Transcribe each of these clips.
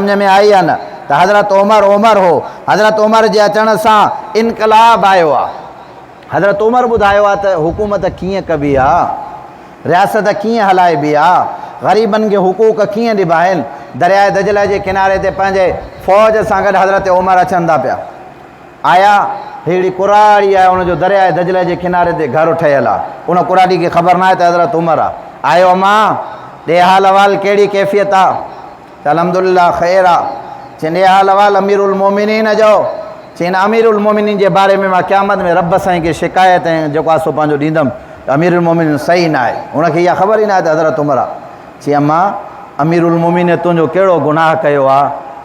سمجهه ۾ آئي يا نه ته حضرت عمر عمر هو. حضرت عمر جي اچڻ سان انقلاب آيو آ. حضرت عمر ٻڌايو آ ته حڪومت ڪيئن ڪبي آ، رياست ڪيئن هلائبي آ، غريبن کي حقوق ڪيئن ڏبا آهن. درياء دجله جي ڪناري تي پنهنجي فوج سان گڏ حضرت عمر اچن ٿا پيا. آيا، هڪڙي ڪراڙي آهي، ان جو درياء دجله جي ڪناري تي گهر ٺهيل آهي. ان ڪراڙي کي خبر ناهي ته حضرت عمر آ. آيو امان، ڏي حال احوال ڪهڙي ڪيفيت آ؟ ته الحمدلله خير آ. چين ڏي حال احوال امير المومنين جو؟ چين امير المومنين جي باري ۾ مان قيامت ۾ رب سائين کي شڪايت ۽ جيڪو آ سو پنهنجو ڏيندم ته امير المومنين صحيح ناهي. هن کي اها خبر ئي ناهي ته حضرت عمر آ. چي اما! اميرالمومنين تنهنجو ڪهڙو گناهه ڪيو آ؟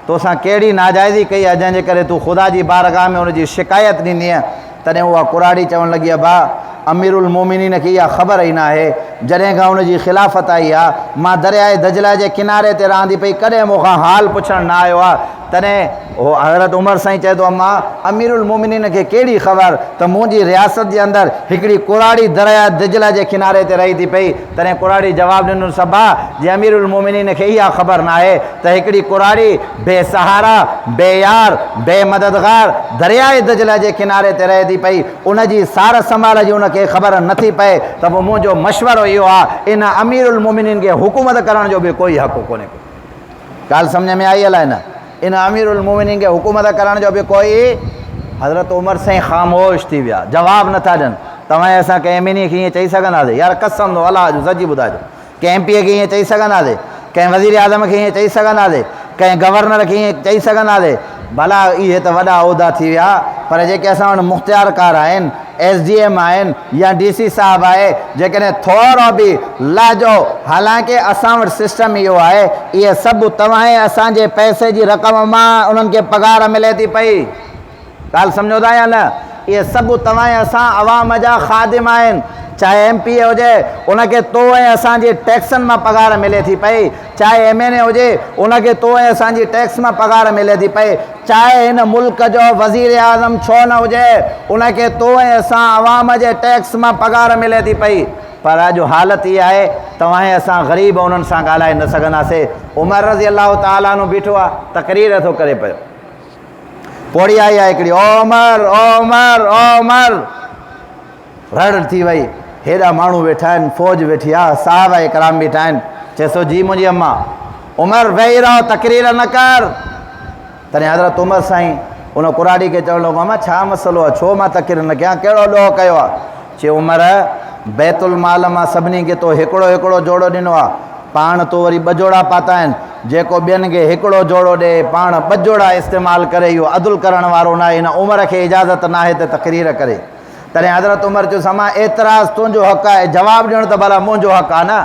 توسان ڪهڙي ناجائزي ڪئي آ، جنهن جي ڪري تون خدا جي بارگاهه ۾ ان جي شڪايت ڏيندينء؟ تڏهن اها ڪراڙي چوڻ لڳي، ابا! اميرالمومنين کي اها خبر ئي ناهي، جڏهن کان ان جي خلافت آئي آ، مان درياء دجله جي ڪناري تي رهان ٿي پئي، ڪڏهن مون کان حال پڇڻ نه آيو آ. تڏهن هو حضرت عمر سائين چئي ٿو، اما! اميرالمومنين کي ڪهڙي خبر ته منهنجي رياست جي اندر هڪڙي ڪراڙي درياء دجله جي ڪناري تي رهي ٿي پئي. تڏهن ڪراڙي جواب ڏنس، ابا! جي اميرالمومنين کي اها خبر ناهي ته هڪڙي ڪراڙي بي سهارا، بي يار، بي مددگار درياء دجله جي ڪناري تي رهي ٿي پئي، ان جي سار سنڀال جي ان کي خبر نٿي پئي ته پوء منهنجو مشورو اهو آهي ان اميرالمومنين کي حڪومت ڪرڻ جو به ڪوئي حق ڪونهي ڪو. ڳالهه سمجهه ۾ آئي الائي نه؟ ان امير المومنين کي حڪومت ڪرڻ جو به ڪوئي حضرت عمر سائين خاموش ٿي ويا جواب نٿا ڏين. توهان ۽ اسان ڪنهن ايم اين اي کي ائين چئي سگهنداسين؟ يار قسم ٿو الله جو سچي ٻڌائجو ڪنهن ايم پي اي کي ائين چئي سگهنداسين؟ ڪنهن وزير اعظم کي ائين چئي سگهنداسين؟ ڪنهن گورنر کي ائين چئي سگهنداسين؟ ڀلا اهي ته وڏا عهدا ٿي ويا پر جيڪي اسان وٽ مختيارڪار آهن ايس ڊي ايم آهن يا ڊي سي صاحب آهي جيڪڏهن ٿورو به لهجو حالانڪه اسان وٽ سسٽم اهو آهي اهي سڀ توهان ۽ اسان جي پئسي جي رقم مان انهن کي پگهار ملي ٿي پئي ڳالهه سمجهو ٿا يا نه اهي سڀ توهان ۽ اسان عوام جا خادم آهن چاهي ايم پي اي هجي ان کي تو ۽ اسان جي ٽيڪسن مان پگهار ملي ٿي پئي چاهي ايم اين اي هجي ان کي تو ۽ اسان جي ٽيڪس مان پگهار ملي ٿي پئي چاهي هن ملڪ جو وزيراعظم ڇو نه هجي ان کي تو ۽ اسان عوام جي ٽيڪس مان پگهار ملي ٿي پئي پر اڄ حالت اها آهي توهان ۽ اسان غريب انهن سان ڳالهائي نه سگهنداسي عمر رضي الله تعالٰي عنه بيٺو آهي تقرير ٿو ڪري پيو پوڙهي آئي آهي هڪڙي او عمر او عمر او عمر رڙ ٿي وئي، هيڏا ماڻهو ويٺا آهن، فوج ويٺي آ، صحابه ڪرام بيٺا آهن، چيس ٿو جي منهنجي اما، عمر ويهي رهو تقرير نه ڪر. تڏهن حضرت عمر سائين ان ڪراڙي کي چوڻ لڳو اما ڇا مسئلو آ، ڇو مان تقرير نه ڪيان، ڪهڙو ڏوهه ڪيو آ؟ چي عمر بيت المال مان سڀني کي تو هڪڙو هڪڙو جوڙو ڏنو آ، پاڻ تو وري ٻه جوڙا پاتا آهن، جيڪو ٻين کي هڪڙو جوڙو ڏئي پاڻ ٻه جوڙا استعمال ڪري اهو عدل ڪرڻ وارو ناهي، هن عمر کي اجازت ناهي ته تقرير ڪري. تڏهن حضرت عمر چيس، امان اعتراض تنهنجو حق آهي، جواب ڏيڻ ته ڀلا منهنجو حق آهي نه؟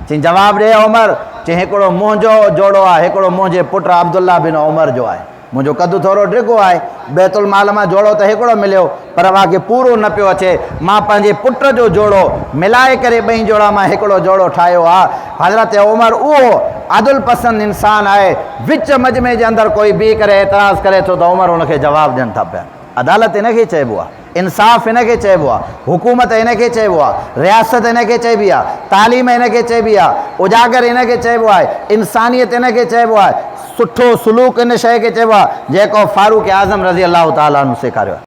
چيائين، جواب ڏي عمر! چيائين، هڪڙو منهنجو جوڙو آهي، هڪڙو منهنجي پٽ عبدالله بن عمر جو آهي. منهنجو قد ٿورو ڊگهو آهي، بيت المال مان جوڙو ته هڪڙو مليو، پر اوهان کي پورو نه پيو اچي. مان پنهنجي پٽ جو جوڙو ملائي ڪري ٻئي جوڙا مان هڪڙو جوڙو ٺاهيو آهي. حضرت عمر اهو عدل پسند انسان آهي، وچ مجمعي جي اندر ڪوئي بيهي ڪري اعتراض ڪري ٿو ته عمر ان کي جواب ڏين ٿا پيا. عدالت ان کي چئبو آ، انصاف ان کي چئبو آ، حڪومت ان کي چئبو آ، رياست ان کي چئبي آ، تعليم ان کي چئبي آ، اجاگر ان کي چئبو آهي، انسانيت ان کي چئبو آهي، سٺو سلوڪ ان شيء کي چئبو آ، جيڪو فاروق اعظم رضي الله تعالٰي عنه سيکاريو آهي.